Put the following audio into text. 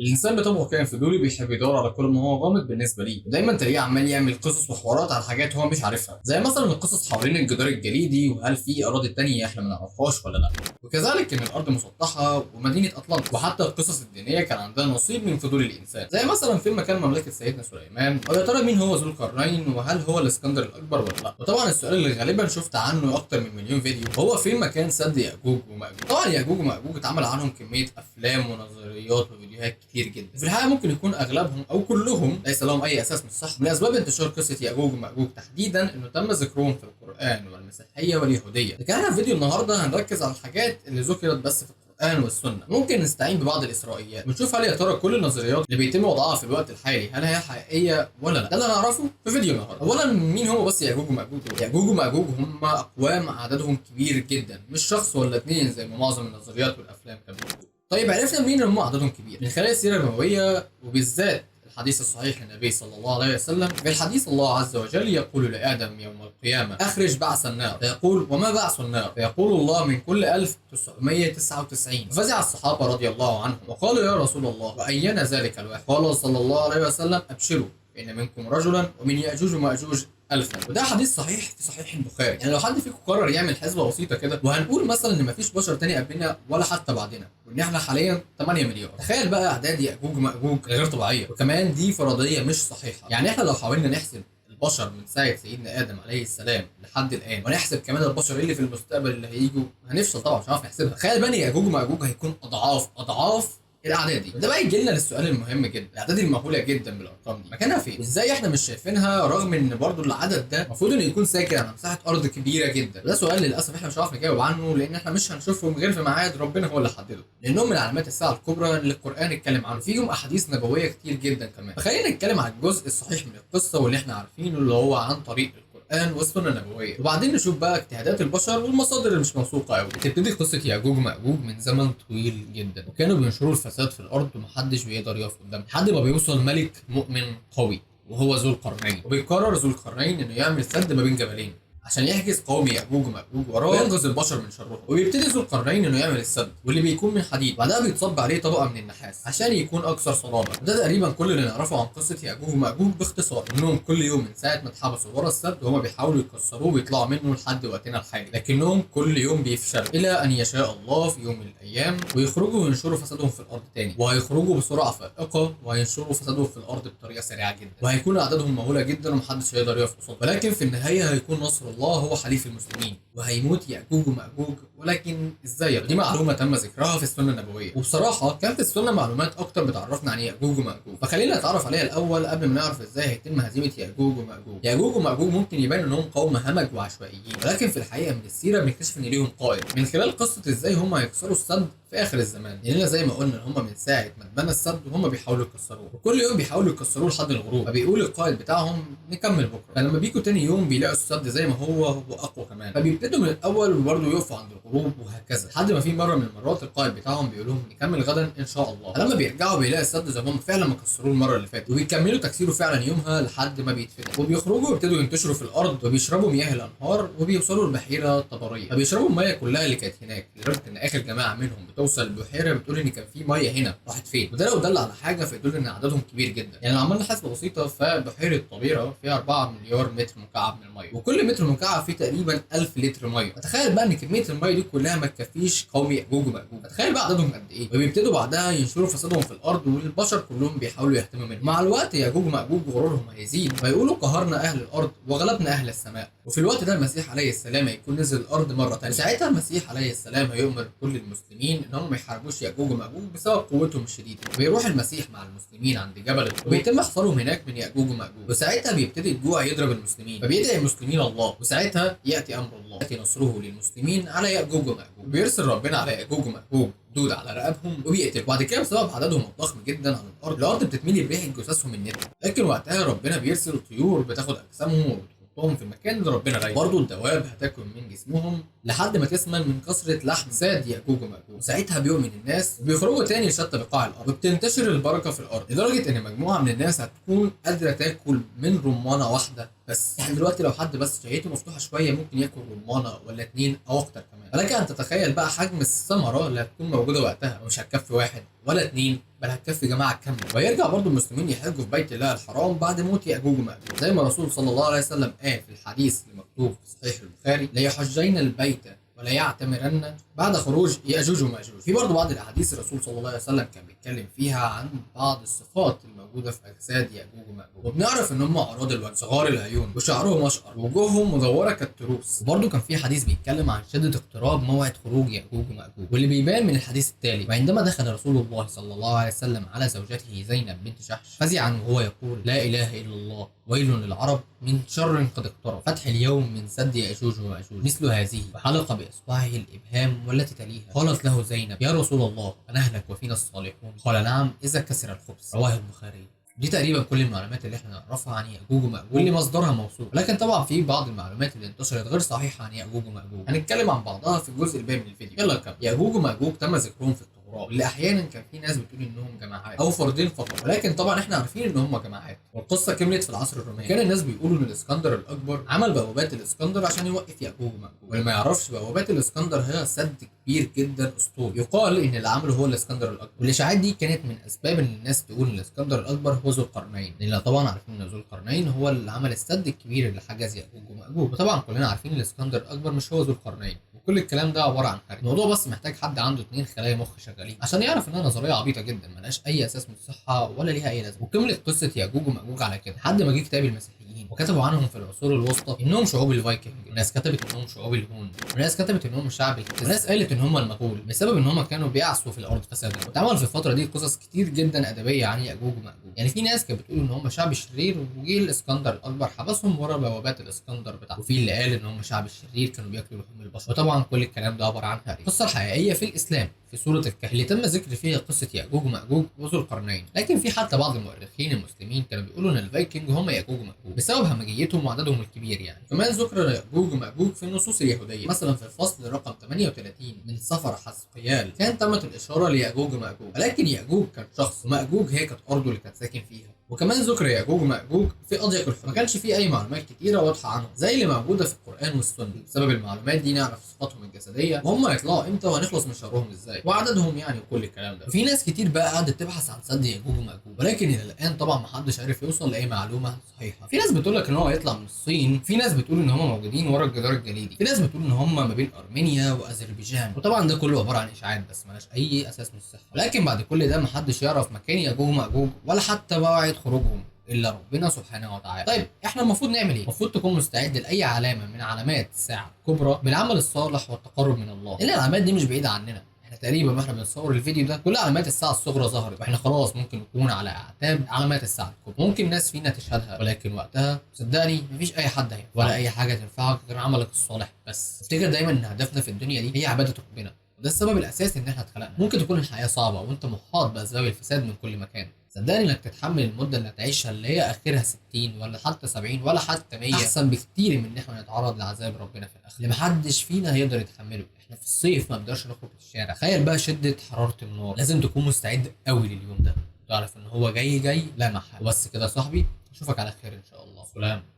الانسان بطبعه كائن فضولي بيحب يدور على كل ما هو غامض بالنسبة ليه، ودايما تلاقيه عمال يعمل قصص وحوارات على حاجات هو مش عارفها، زي مثلا القصص حوالين الجدار الجليدي وهل في اراضي تانية احنا ما نعرفهاش ولا لا، وكذلك ان الارض مسطحة ومدينة اطلنطس. وحتى القصص الدينية كان عندها نصيب من فضول الانسان، زي مثلا فين مكان مملكة سيدنا سليمان، او يا ترى مين هو ذو القرنين وهل هو الاسكندر الاكبر ولا لا. وطبعا السؤال اللي غالبا شفت عنه اكتر من مليون فيديو هو فين مكان سد ياجوج وماجوج. طبعا ياجوج وماجوج اتعمل عنهم كمية افلام ونظريات وفيديوهات كتير جدا، في الحقيقة ممكن يكون اغلبهم او كلهم ليس لهم اي اساس من الصحة. من اسباب انتشار قصة ياجوج وماجوج تحديدا انه تم ذكرهم في القران والمسيحية واليهودية، لكن احنا في فيديو النهارده هنركز على الحاجات اللي ذكرت بس في القرآن والسنة. ممكن نستعين ببعض الإسرائيليات ونشوف هل يا ترى كل النظريات اللي بيتم وضعها في الوقت الحالي هل هي حقيقية ولا لا. ده اللي هنعرفه في فيديو النهارده. أولا مين هم بس ياجوج وماجوج دول؟ ياجوج وماجوج هم أقوام عددهم كبير جدا، مش شخص ولا اتنين زي ما معظم النظريات والأفلام كانت بتقول. طيب عرفنا منين ان هم عددهم كبير؟ من خلال السيرة النبوية وبالذات الحديث الصحيح للنبي صلى الله عليه وسلم. في الحديث الله عز وجل يقول لآدم يوم القيامة: أخرج بعث النار. فيقول: وما بعث النار؟ فيقول الله: من كل 1999. فزع الصحابة رضي الله عنهم وقالوا: يا رسول الله، وأين ذلك الواحد؟ قال صلى الله عليه وسلم: أبشروا، إن منكم رجلا ومن يأجوج ومأجوج ألفا. وده حديث صحيح في صحيح البخاري. يعني لو حد فيكم قرر يعمل حسبة بسيطة كده، وهنقول مثلا إن مفيش بشر تاني قبلنا ولا حتى بعدنا، وإن إحنا حاليا 8 مليار، تخيل بقى أعداد يأجوج ومأجوج غير طبيعية. وكمان دي فرضية مش صحيحة، يعني إحنا لو حاولنا نحسب البشر من ساعة سيدنا آدم عليه السلام لحد الآن، ونحسب كمان البشر اللي في المستقبل اللي هيجوا، هنفشل طبعا، مش هنعرف نحسبها. تخيل بقى إن يأجوج ومأجوج هيكون أضعاف أضعاف الاعداد دي. وده بقى يجي لنا للسؤال المهم جدا، الاعداد المهوله جدا بالارقام دي مكانها فين؟ وازاي احنا مش شايفينها رغم ان برضو العدد ده المفروض انه يكون ساكن على مساحة ارض كبيرة جدا؟ ده سؤال للاسف احنا مش هنعرف نجاوب عنه، لان احنا مش هنشوفهم غير في ميعاد ربنا هو اللي حدده، لانهم من علامات الساعة الكبرى اللي القران اتكلم عنه، فيهم احاديث نبوية كتير جدا كمان. فخلينا نتكلم عن الجزء الصحيح من القصة واللي احنا عارفينه اللي هو عن طريق القرآن والسنة النبوية، وبعدين نشوف بقى اجتهادات البشر والمصادر اللي مش موثوقة قوي. بتبتدي قصة ياجوج وماجوج من زمن طويل جدا، وكانوا بينشروا الفساد في الأرض ومحدش بيقدر يقف قدامهم، لحد ما بيوصل ملك مؤمن قوي وهو ذو القرنين، وبيقرر ذو القرنين إنه يعمل سد ما بين جبلين عشان يحجز قوم ياجوج وماجوج وراه وينقذ البشر من شرهم. وبيبتدي ذو القرنين انه يعمل السد واللي بيكون من حديد، بعدها بيتصب عليه طبقه من النحاس عشان يكون اكثر صلابة. وده تقريبا كل اللي نعرفه عن قصة ياجوج وماجوج باختصار، انهم كل يوم من ساعة ما اتحبسوا ورا السد وهما بيحاولوا يكسروه ويطلعوا منه لحد وقتنا الحالي، لكنهم كل يوم بيفشلوا الى ان يشاء الله في يوم من الايام ويخرجوا وينشروا فسادهم في الارض تاني. وهيخرجوا بسرعة فائقة وهينشروا فسادهم في الارض بطريقة سريعة جدا، وهيكون اعدادهم مهولة جدا ومحدش هيقدر يقف قصادهم. ولكن في النهاية هيكون نصر الله هو حليف المسلمين وهيموت ياجوج وماجوج. ولكن ازاي؟ دي معلومة تم ذكرها في السنة النبوية، وبصراحة كان في السنة معلومات اكتر بتعرفنا عن ياجوج وماجوج، فخلينا نتعرف عليها الاول قبل ما نعرف ازاي هيتم هزيمة ياجوج وماجوج. ياجوج وماجوج ممكن يبان انهم قوم همج وعشوائيين، ولكن في الحقيقة من السيرة بنكتشف ان ليهم قائد من خلال قصة ازاي هم هيكسروا السد في اخر الزمان. لاننا زي ما قلنا ان هم من ساعة ما اتبنى السد وهم بيحاولوا يكسروه، وكل يوم بيحاولوا يكسروه لحد الغروب. فبيقول القائد بتاعهم نكمل بكره، فلما بيجوا تاني يوم بيلاقوا السد زي ما هو واقوى كمان، فبيبتدوا من الاول وبرضه يقفوا عند الغروب وهكذا، لحد ما في مرة من المرات القائد بتاعهم بيقول لهم نكمل غدا ان شاء الله. فلما بيرجعوا بيلاقي السد زي ما هم فعلا ما كسروه المرة اللي فاتت، وبيكملوا تكسيره فعلا يومها لحد ما بيتفتح، وبيخرجوا ويبتدوا ينتشروا في الارض وبيشربوا مياه الانهار وبيوصلوا للبحيره الطبريه، فبيشربوا المياه كلها اللي كانت هناك، لدرجة ان اخر جماعة منهم بتوصل البحيرة بتقول ان كان في مية هنا راحت فين. وده لو دل على حاجة فيدل ان عددهم كبير جدا. يعني لو عملنا حسبه بسيطة فبحيره طبيره فيها 4 مليار متر مكعب من المية، وكل متر مكعب فيه تقريبا 1000 لتر مية. فتخيل بقى ان كمية المية دي كلها ما تكفيش قوم ياجوج وماجوج، فتخيل بقى عددهم قد ايه. وبيبتدوا بعدها ينشروا فسادهم في الارض والبشر كلهم بيحاولوا يحتموا منهم. مع الوقت ياجوج وماجوج غرورهم هيزيد فيقولوا قهرنا اهل الارض وغلبنا اهل السماء. وفي الوقت ده المسيح عليه السلام هيكون نزل الارض مرة ثانية. ساعتها المسيح عليه السلام هيؤمر كل المسلمين ان هم ما يحاربوش ياجوج وماجوج بسبب قوتهم الشديدة. وبيروح المسيح مع المسلمين عند جبل وبيتم حصارهم هناك من ياجوج وماجوج. وساعتها بيبتدي الجوع يضرب المسلمين، فبيدعي المسلمين الله، وساعتها ياتي امر الله، ياتي نصره للمسلمين على ياجوج وماجوج. بيرسل ربنا على ياجوج وماجوج دود على رقبهم وبيقتل. وبعد كده بسبب عددهم الضخم جدا على الارض، الارض بتتملي بريحه جثثهم النتنه. لكن وقتها ربنا بيرسل طيور بتاخد اجسامهم وبتحطهم في المكان اللي ربنا رايده. برضه الدواب هتاكل من جسمهم لحد ما تسمن من كثرة لحم ساد ياجوج وماجوج. وساعتها بيؤمن الناس وبيخرجوا تاني لشتى بقاع الارض، وبتنتشر البركة في الارض لدرجة ان مجموعة من الناس هتكون قادرة تاكل من رمانه واحدة بس. احنا دلوقتي لو حد بس شهيته مفتوحة شوية ممكن ياكل رمانه ولا 2 او اكتر كمان، ولكن ان تتخيل بقى حجم الثمرة اللي هتكون موجودة وقتها، ومش هتكفي واحد ولا 2 بل هتكفي جماعة كاملة. ويرجع برضو المسلمين يحجوا في بيت الله الحرام بعد موت ياجوج وماجوج، زي ما الرسول صلى الله عليه وسلم قال في الحديث المكتوب في صحيح البخاري: ليحجين البيت ولا يعتمرن بعد خروج ياجوج وماجوج. في برضه بعض الاحاديث الرسول صلى الله عليه وسلم كان بيتكلم فيها عن بعض الصفات الموجودة في اجساد ياجوج وماجوج، وبنعرف ان هم اعراض الوجه، صغار العيون، وشعرهم اشقر، ووجوههم مدورة كالتروس. وبرضه كان في حديث بيتكلم عن شده اقتراب موعد خروج ياجوج وماجوج، واللي بيبان من الحديث التالي: وعندما دخل رسول الله صلى الله عليه وسلم على زوجته زينب بنت جحش فزعا وهو يقول: لا اله الا الله، ويل للعرب من شر قد اقترب، فتح اليوم من سد ياجوج وماجوج مثل هذه، وحلق باصبعه الابهام والتي تليها. قالت له زينب: يا رسول الله، أنهلك وفينا الصالحون؟ قال: نعم، إذا كسر الخبز. رواه البخاري. دي تقريبا كل المعلومات اللي احنا نعرفها عن ياجوج وماجوج واللي مصدرها موثوق، لكن طبعا في بعض المعلومات اللي انتشرت غير صحيحه عن ياجوج وماجوج هنتكلم عن بعضها في الجزء الباقي من الفيديو. يلا نكمل. ياجوج وماجوج تم ذكرهم في التوراة، اللي احيانا كان في ناس بتقول انهم جماعات او فردين فقط، ولكن طبعا احنا عارفين ان هم جماعات. والقصه كملت في العصر الروماني، كان الناس بيقولوا ان الاسكندر الاكبر عمل بوابات الاسكندر عشان يوقف ياجوج وماجوج. واللي ما يعرفش، بوابات الاسكندر هي سد كبير جدا اسطوري يقال ان اللي عمله هو الاسكندر الاكبر. والاشاعات دي كانت من اسباب ان الناس تقول ان الاسكندر الاكبر هو ذو القرنين، لان طبعا عارفين ان ذو القرنين هو اللي عمل السد الكبير اللي حجز ياجوج وماجوج، وطبعا كلنا عارفين ان الاسكندر الاكبر مش هو ذو القرنين، وكل الكلام ده عبارة عن حري. الموضوع بس محتاج حد عنده 2 خلايا مخ شغالين عشان يعرف انها نظرية عبيطه جدا ملهاش اي اساس من الصحة ولا ليها اي لازمه. وكملت قصة ياجوج وماجوج على كده لحد ما جه كتاب المسيحيين وكتبوا عنهم في العصور الوسطى انهم شعوب الفايكنج، وناس كتبت انهم شعوب الهون، وناس كتبت انهم شعب الكتز، وناس قالت ان هم المغول بسبب ان هم كانوا بيعصوا في الارض فسادا. واتعمل في الفترة دي قصص كتير جدا ادبية عن ياجوج وماجوج، يعني في ناس كانت بتقول ان هم شعب شرير وجه الاسكندر الاكبر حبسهم ورا بوابات الاسكندر بتاعته، وفي اللي قال ان هم شعب الشرير كانوا بياكلوا لحوم البشر. وطبعا كل الكلام ده عبارة عن هري. القصة الحقيقية في الاسلام في سورة الكهف اللي تم ذكر فيها قصة ياجوج وماجوج وذو القرنين، لكن في حتى بعض المؤرخين المسلمين كانوا بيقولوا ان الفايكنج هم ياجوج وماجوج بسبب همجيتهم وعددهم الكبير. يعني كمان ذكر ياجوج وماجوج في النصوص اليهودية، مثلا في الفصل رقم 38 من سفر حزقيال كان تمت الاشارة لياجوج وماجوج، ولكن ياجوج كان شخص وماجوج هي كانت ارضه اللي كانت ساكن فيها. وكمان ذكر ياجوج وماجوج في اضيق الحدود، ما كانش فيه اي معلومات كتيرة واضحة عنهم زي اللي موجودة في القران والسنة. بسبب المعلومات دي نعرف صفاتهم الجسدية وهم هيطلعوا امتى وهنخلص من شرهم ازاي وعددهم يعني وكل الكلام ده. وفي ناس كتير بقى قعدت تبحث عن سد ياجوج وماجوج، ولكن الى الان طبعا ما حدش عرف يوصل لاي معلومة صحيحه. في ناس بتقول لك ان هو هيطلع من الصين، في ناس بتقول ان هم موجودين ورا الجدار الجليدي، في ناس بتقول ان هم ما بين ارمينيا واذربيجان، وطبعا ده كله عبارة عن اشاعات بس مالهاش اي اساس من الصحة. ولكن بعد كل ده ما حدش يعرف مكان ياجوج وماجوج ولا حتى موعد خروجهم الا ربنا سبحانه وتعالى. طيب احنا المفروض نعمل ايه؟ المفروض تكون مستعد لاي علامة من علامات الساعة الكبرى بالعمل الصالح والتقرب من الله، لان العلامات دي مش بعيدة عننا. احنا تقريبا واحنا بنصور الفيديو ده كل علامات الساعة الصغرى ظهرت، واحنا خلاص ممكن نكون على اعتاب علامات الساعة الكبرى. ممكن ناس فينا تشهدها، ولكن وقتها صدقني مفيش اي حد هينفعك ولا اي حاجة تنفعك غير عملك الصالح بس. افتكر دايما ان هدفنا في الدنيا دي هي عباده ربنا، وده السبب الاساسي ان احنا اتخلقنا. ممكن تكون الحياة صعبة وانت محاط باسباب الفساد من كل مكان، صدقني انك تتحمل المدة اللي هتعيشها اللي هي اخرها 60 ولا حتى 70 ولا حتى 100 احسن بكتير من ان احنا نتعرض لعذاب ربنا في الاخرة اللي محدش فينا هيقدر يتحمله. احنا في الصيف ما بنقدرش نخرج في الشارع، تخيل بقى شده حرارة النار. لازم تكون مستعد قوي لليوم ده، تعرف ان هو جاي جاي لا محالة. وبس كده يا صاحبي، اشوفك على خير ان شاء الله. سلام.